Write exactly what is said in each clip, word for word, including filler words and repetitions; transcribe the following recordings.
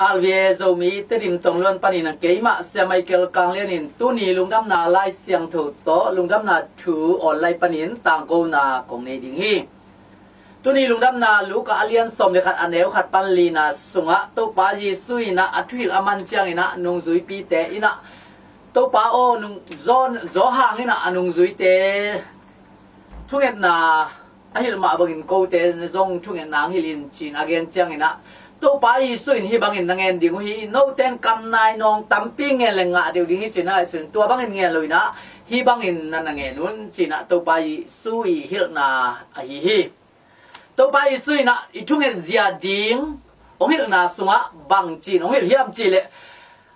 R V A Zomi Tedim tongluan panin a keimah Sia Michael Kang Lian in tuni lungdamna Lai Siangtho tawh lungdamna thu online panin tangkona kong nei ding hi. Tuni lungdamna Luka a lian sawm le khat a neu khat pan lina sungah Topa Jesu in ah a thuhilh a man ciangin ah nungzuipite in ah Topa aw nung John Johan in ah a nungzuite thungetna a hilh mah bangin kote zong thungetna ang hilh in ci-in a gen ciangin ah Topa Jesu in hih bangin na ngen ding uh hi. Note in kam nai nawng tampi ngen le ngah deuh ding hi ci-in ah ngaihsun, tua bangin ngen lo in ah hih bangin na na ngen un ci-in ah Topa Jesu i hilhna ahi hi. Topa Jesu in ah i thunget zia ding hong hilhna sungah bang ci-in hong hilh hiam cih leh,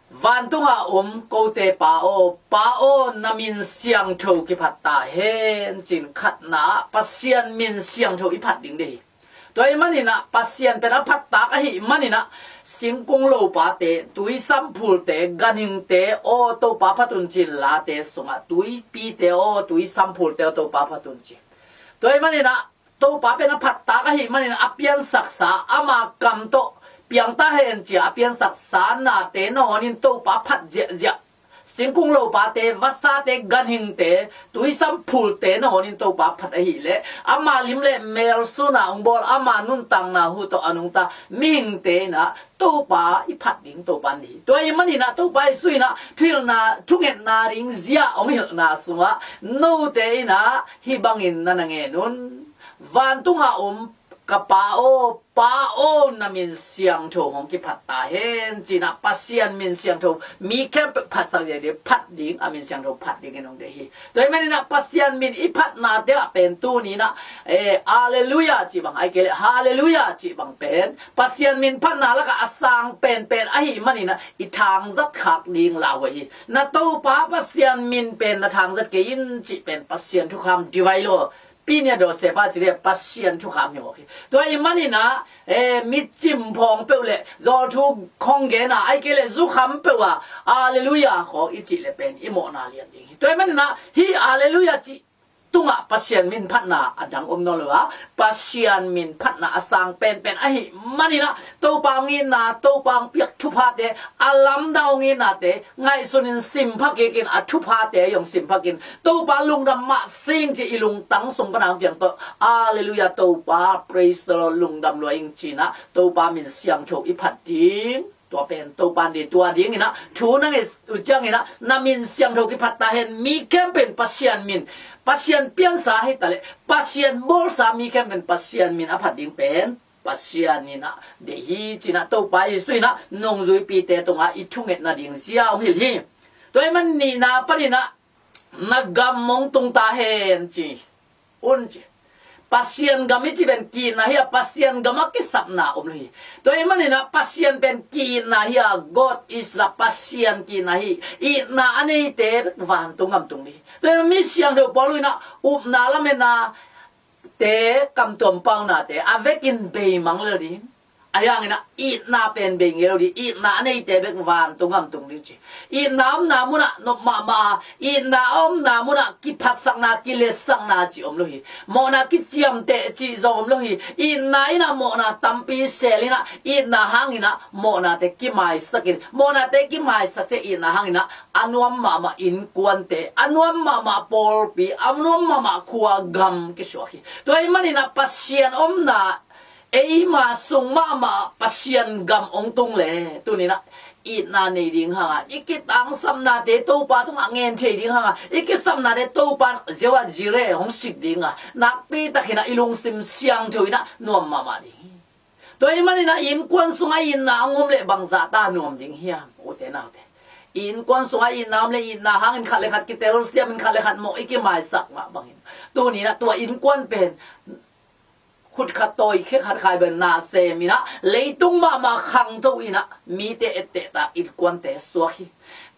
vantunga om kote Pa aw, Pa aw, na min siangtho kiphat ta hen ci-in khatna ah Pasian min siangtho i phat ding deih hi. Tua ahih manin ah Pasian pen a phattak ahih manin ah singkung lopate, tui samphulte, ganhingte aw Topa phat un ci-in late sungah tuipite aw, tui samphulte aw Topa phat un ci. Tua ahih manin ah Topa pen a phattak ahih manin a piansaksa ama kam tawh piang ta hen ci-a a piansaksa nate nangawn in Topa phat ziahziah. Singkung lopate, vasate, ganhingte, tui samphulte nangawn in Topa phat ahih leh ama lim le mel sun a hong bawl, ama nuntakna hu tawh a nungta mihingte in ah Topa i phat ding Topa in hi. Tua ahih manin ah Topa Jesu in ah thuhilhna, thungetna ding zia hong hilhna sungah note in ah hih bangin na na ngen un. Vantunga om ka Pa aw, Pa aw, na min siangtho hong kiphat ta hen ci-in ah Pasian min siangtho mi khempeuh phatsak zia ding, phat ding, a min siangtho phat dingin hong deih hi. Tua ahih manin ah Pasian min i phatnate ah pen tuni in ah, eh, Alleluia cih bang, ahih kei leh Halleluia cih bang pen Pasian min phatna lakah a sang penpen ahih manin ah i thangzat khak ding lauhuai hi. Na Topa Pasian min pen na thangzat kei in cih pen Pasian thukham divai lo. Pinia dawhsepa cih leh Pasian thukham hi mawk hi. Tua ahih manin ah, eh, mitcim phawng peuh le zawlthu khong gen a, ahih kei leh zukham peuh a, Alleluia khawng i cih leh pen i mawhna lian ding hi. Tua ahih manin ah hih Alleluia cih tungah Pasian min phatna a dang om nawn lo a, Pasian min phatna a sang penpen ahih manin ah Topa hong itna, Topa hong piak thuphate, a lamdang hong itnate ngaihsun in simpha kik in, a thuphate hong simpha kik in, Topa lungdam mah sing ci-in i lungtang sung pan a hong piang tawh, Alleluia, Topa, praise the Lord, lungdam lua ing ci-in ah Topa min siangtho i phat ding. Tua pen Topa in deih, tua dingin ah thu na nget uh ciangin ah na min siangtho kiphat ta hen, mi khempeuh in Pasian min, Pasian piansa hi ta leh Pasian bawlsa mi khempeuh in Pasian min a phat ding pen Pasian in ah deih hi ci-in ah Topa Jesu in ah nungzuipite tungah i thungetna ding zia hong hilh hi. Tua ahih manin nihna panin ah na gam hong tung ta hen ci un ci. Pasian gam i cih pen ki-itna hi a, Pasian gam ah kisapna om lo hi. Tua ahih manin ah Pasian pen ki-itna hi a, God is love, Pasian ki-itna hi. Itna a neite bek vantung gam tung ding hi. Tua ahih manin mi siangtho Paul in ah upna lametna te, kamtuam paunate a vekin beimang lel ding. Ahi hangin ah itna pen bei ngei lo ding, itna a neite bek vantung gam tung ding ci. Itna omna munah nop mahmah a, itna a omna munah kiphatsakna, kiletsakna cih om lo hi. Mawhna kiciamteh cih zong om lo hi. Itna in ah mawhna tampi sel in ah, itna hangin ah mawhnate kimaisak in, mawhnate kimaisak ciang itna hangin ah a nuam mahmah innkuante, a nuam mahmah pawlpi, a nuam mahmah khua gam kisuak hi. Tua ahih manin ah Pasian omna eima sung mahmah Pasian gam hong tung leh, tuni in ah itna nei ding hang a, i kitangsapnate Topa tungah ngen thei ding hang a, i kisapnate Topa in Jehovah Jireh hong sik ding a, nakpi takin ah i lungsim siangtho in ah nuam mahmah ding hi. Tua ahih manin ah innkuan sungah itna hong om leh bangzah ta nuam ding hiam, ute naute? Innkuan sungah itna om leh itna hangin khat le khat kitelsiam in, khat le khat mawh i kimaisak mah bangin, tuni in ah tua innkuan pen khut khat tawi khe khat khai bangin na sem in ah, leitung mahmah khangto in ah mite ettehtak innkuante suak hi.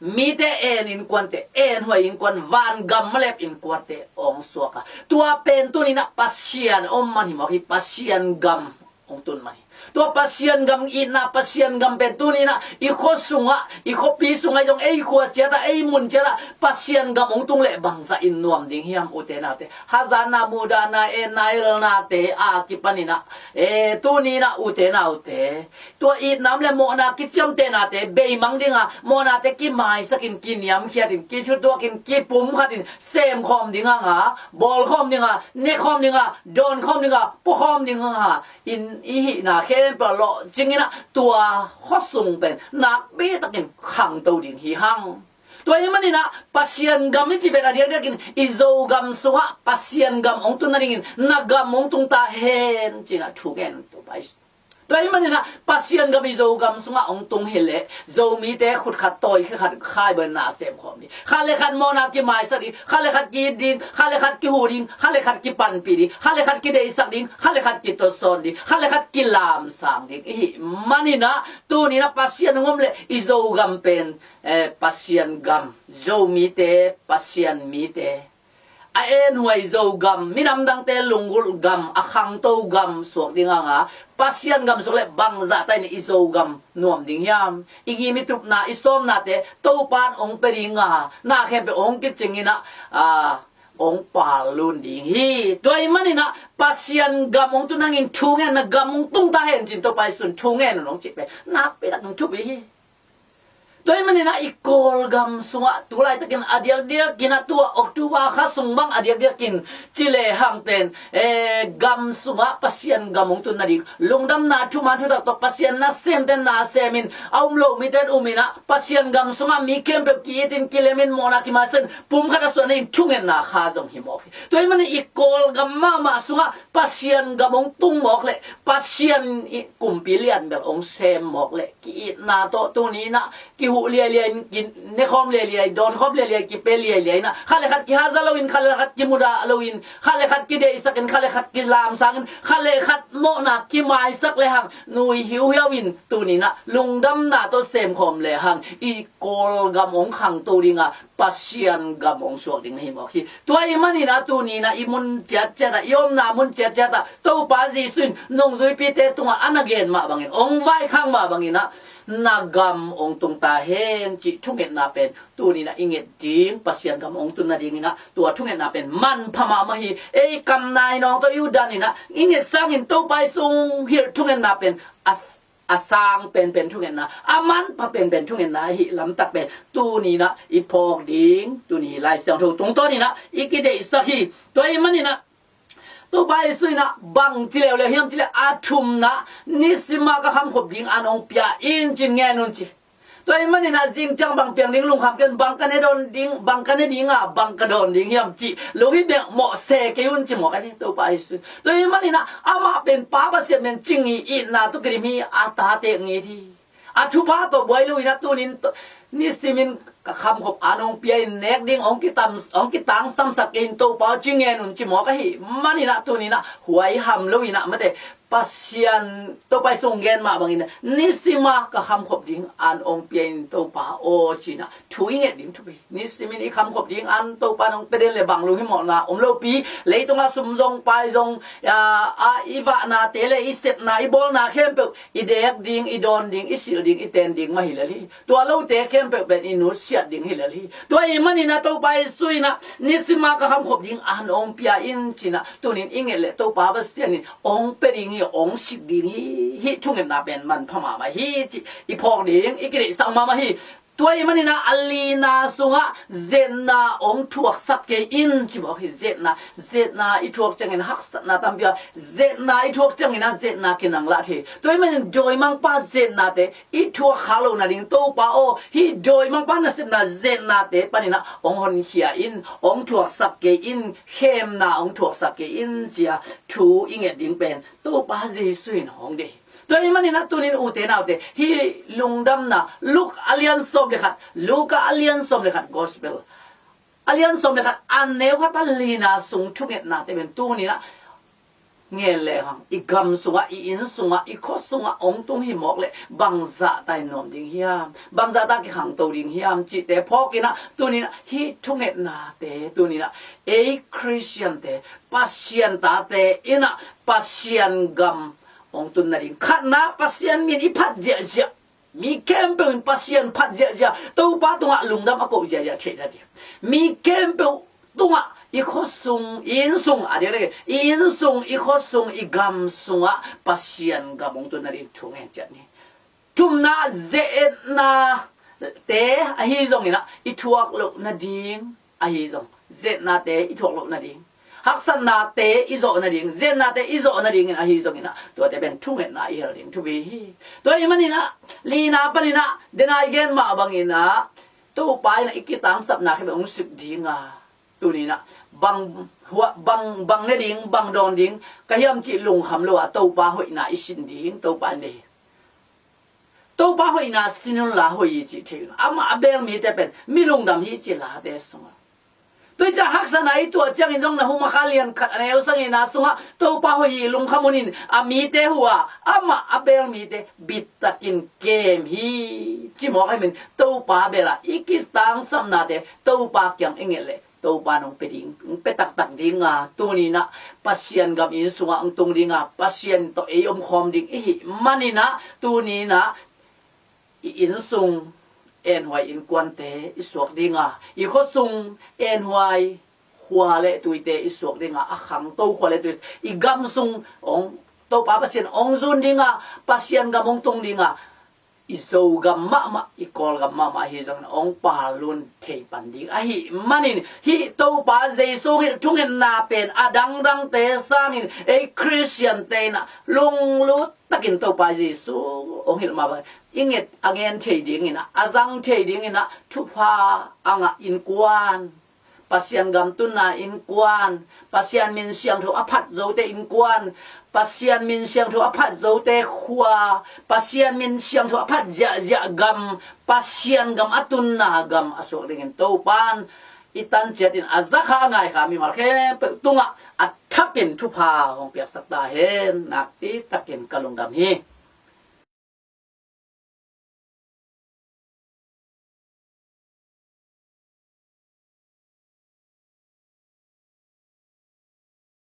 Mite en innkuante, enhuai innkuan, vangam malep innkuante hong suak a, tua pen tuni in ah Pasian om man hi mawk hi, Pasian gam hong tun man hi. Tua Pasian gam itna, Pasian gam pen tuni-in ah i khua sungah, i khuapi sungah zong, ei khua ciatah, ei mun ciatah Pasian gam hong tung leh bangzah in nuam ding hiam, ute naute? Hazatna, muhdahna, etna, elnate a kipanin ah, e, tuni-in ah, ute naute, tua itna om le mawhna kiciamtehnate beimang ding a, mawhnate kimaisakin, kiniamkhiatin, kithutuakin, kipumkhatin, semkhawm ding hang a, bawlkhawm ding a, nekhawm ding a, dawnkhawm ding a, puakhawm ding hang a, in i hihna khempeuh lawhcingin ah tua khuasung pen nakpitakin khangto ding hi hang. Tua ahih manin ah Pasian gam i cih pen a diakdiakin i Zogam sungah Pasian gam hong tun nadingin na gam hong tung ta hen ci-in ah thu ngen un, Topa Jesu. Tua ahih manin ah Pasian gam i Zogam sungah hong tung hi leh Zomite khut khat tawi khat khai bangin na semkhawm ding. Khat le khat mawhna kimaisak ding, khat le khat ki-it ding, khat le khat kihuh ding, khat le khat kipanpih ding, khat le khat kideihsak ding, khat le khat kitotsawn ding, khat le khat kilamsang ding i hih manin ah, tuni-in ah Pasian hong om leh i Zogam pen, eh, Pasian gam, Zomite Pasian mite a enhuai Zogam, minam dangte lunggulh gam, a khangto gam suak ding hang a, Pasian gam suak leh bangzah takin i Zogam nuam ding hiam? I ngim i tupna, i sawmnate Topa'n hong pia ding a, na khempeuh hong kicingin ah, a, hong pallun ding hi. Tua ahih manin ah Pasian gam hong tun hangin thu ngen, na gam hong tung ta hen ci-in Topa Jesu'n thu ngen un hong cih pen nakpitakin thupi hi. Tua ahih manin ah i Kawlgam sungah tu laitakin a diakdiakin ah, tua October kha sung bang a diakdiakin ci lehang pen, eh, gam sungah Pasian gam hong tun nading, lungdamna thuman thutak tawh Pasian nasemte nasemin, a um lo mite umin ah, Pasian gam sungah mi khempeuh ki-itin, kilemin, mawhna kimaisakin, pumkhat a suah nading thungetna kha zong hi mawk hi. Tua ahih manin i Kawlgam mahmah sungah Pasian gam hong tung mawk leh, Pasian i kumpi lian bel hong sem mawk leh, ki-itna tawh tuni-in ah kihuh liailiai, kinekhawm liailiai, dawnkhawm liailiai, kipia liailiai in ah, khat le khat kihahza loin, khat le khat kimudah loin, khat le khat kideihsakin, khat le khat kilamsangin, khat le khat mawhna kimaisak lehang nui hiuhiau in, tuni-in ah lungdamna tawh semkhawm lehang i Kawlgam hong khangto ding a, Pasian gam hong suak ding na hi mawk hi. Tua ahih manin ah tuni-in ah i mun ciatciat ah, i omna mun ciatciat ah Topa Jesu in nungzuipite tungah a na gen mah bangin, hong vaikhak mah bangin ah, na gam hong tung ta hen cih thungetna pen tuni-in ah i nget ding, Pasian gam hong tun nadingin ah tua thungetna pen manpha mahmah hi. Ei kam nai nawng tawh i utdan in ah i nget sangin Topa Jesu hong hilh thungetna pen a a sang penpen thungetna, a manpha penpen thungetna ahih lamtak pen tuni-in ah i phawk ding, tuni Lai Siangtho tungtawnin ah i kideihsak hi. Tua ahih manin ah Topa Jesu in ah bang ci leuleu hiam cih leh, a thumna, nisim a ka khamkhop ding an hong pia in ci-in ngen un ci. Tua ahih manin ah zing ciang bang piang ding lungkham kei un, bang ka ne dawn ding, bang ka ne ding a, bang ka dawn ding hiam cih lo hi bek mawh se kei un ci mawk a ni, Topa Jesu. Tua ahih manin ah amah pen Pa Pasian pen ci ngei, itna tawh kidim hi, a tate ngei hi. A thupha tawh buai loin ah tuni-in tawh nisimin ka khamkhop an hong pia in, nek ding hong kitam, hong kitangsamsak kei in Topa aw ci ngen un ci mawk ahih manin ah tuni-in ah huaiham loin ah mate, Pasian, Topa Jesu hong gen mah bangin ah nisim a ka khamkhop ding an hong pia in Topa aw ci-in ah thu i nget ding thupi. Nisimin i khamkhop ding an Topa in hong pia den leh bang lunghimawhna om lopi, leitungah sum zong pai zong, a, a, i vahnate le i sepna, i bawlna khempeuh i deek ding, i dawn ding, i silh ding, i ten ding mah hi lel hi. Tua lote khempeuh pen i nutsiat ding hi lel hi. Tua ahih manin ah Topa Jesu in ah nisim a ka khamkhop ding an hong pia in ci-in ah tuni-in i nget leh Topa Pasian in hong pia ding hi, hong sik ding hi, hih thungetna pen manpha mahmah hi cih i phawk ding, i kideihsak mahmah hi. Tua ahih manin ah a lina sungah, zetna hong thuaksak kei in ci mawk hi. Zetna, zetna i thuak ciangin haksatna tampi a, zetna i thuak ciangin ah zetna kinanglah thei. Tua ahih manin dawimangpa zetnate i thuak khak loh nading Topa aw, hih dawimangpa nasepna zetnate panin ah hong honkhia in, hong thuaksak kei in, khemna hong thuaksak kei in ci-a thu i nget ding pen Topa Jesu in hong deih hi. Tua ahih manin ah tuni-in ute naute, hih lungdamna, Luka a lian sawm le khat, Luka a lian sawm le khat, Gospel a lian sawm le khat, a neu khat pan lina sung thungetnate pen tuni-in ah ngen lehang, i gam sungah, i inn sungah, i khua sungah hong tung hi mawk leh bangzahta in nuam ding hiam, bangzahta kikhangto ding hiam cihte phawkin ah tuni-in ah hih thungetnate tuni-in ah ei Khristiante, Pasian tate in ah Pasian gam hong tun nading. Khatna, Pasian min i phat ziahziah. Mi khempeuh in Pasian phat ziahziah, Topa tungah lungdam a koh ziahziah theih nading. Mi khempeuh tungah i khuasung, i innsung, a diakdiak i innsung, i khuasung, i gam sungah Pasian gam hong tun nading thu ngen ciat ni. Thumna, ze-etna te ahi zongin ah i thuak loh nading ahi zong, ze-etnate i thuak loh nading, haksatnate i zawh nading, ze-etnate i zawh nadingin ahi zongin ah tuate pen thungetna i hel ding thupi hi. Tua ahih manin ah lina panin ah, den a i gen mah bangin ah Topa in ah i kitangsapna khempeuh hong sik ding a, tuni in ah bang, hua, bang, bang ne ding, bang dawn ding ka hiam cih lungkham lo a, Topa hoihna i sin ding Topa in deih hi. Topa hoihna sin unla hoih hi cih thei un. Amah a beel mite pen mi lungdam hi ci, Late sungah. Tua hi ciang haksatna i tuah ciangin zong na hum a kha lian khat a neu sagihna sungah Topa hoih hi lungkham un in, a mite huh a, amah a beel mite bittakin kem hi ci mawk ahih manin Topa beel a i kitangsapnate Topa kiang i nget leh Topa in hong pia ding, hong pia taktak ding a, tuni in ah Pasian gam inn sungah hong tung ding a, Pasian tawh ei omkhawm ding i hih manin ah, tuni in ah i innsung enhuai innkuante i suak ding a, i khuasung enhuai khua le tuite i suak ding a, a khangto khua le tui, i gam sung hong, Topa Pasian hong zun ding a, Pasian gam hong tung ding a, i Zogam mahmah, i Kawlgam mahmah ahi zongin hong palun thei pan ding ahih manin, hih Topa Jesu hong hilh thungetna pen a dangdangte sangin ei Khristiante in ah lunglut takin Topa Jesu hong hilh mah bang i nget a ngen thei dingin ah, a zang thei dingin ah thupha a ngah innkuan, Pasian gam tunna innkuan, Pasian min siangtho a phat zote innkuan, Pasian min siangtho a phat zote khua, Pasian min siangtho a phat ziahziah gam, Pasian gam a tunna gam a suak dingin Topa in i tan ciatin a za kha a ngai kha mimal khempeuh tungah a thakin thupha hong piaksak ta hen. Nakpi takin ka lungdam hi.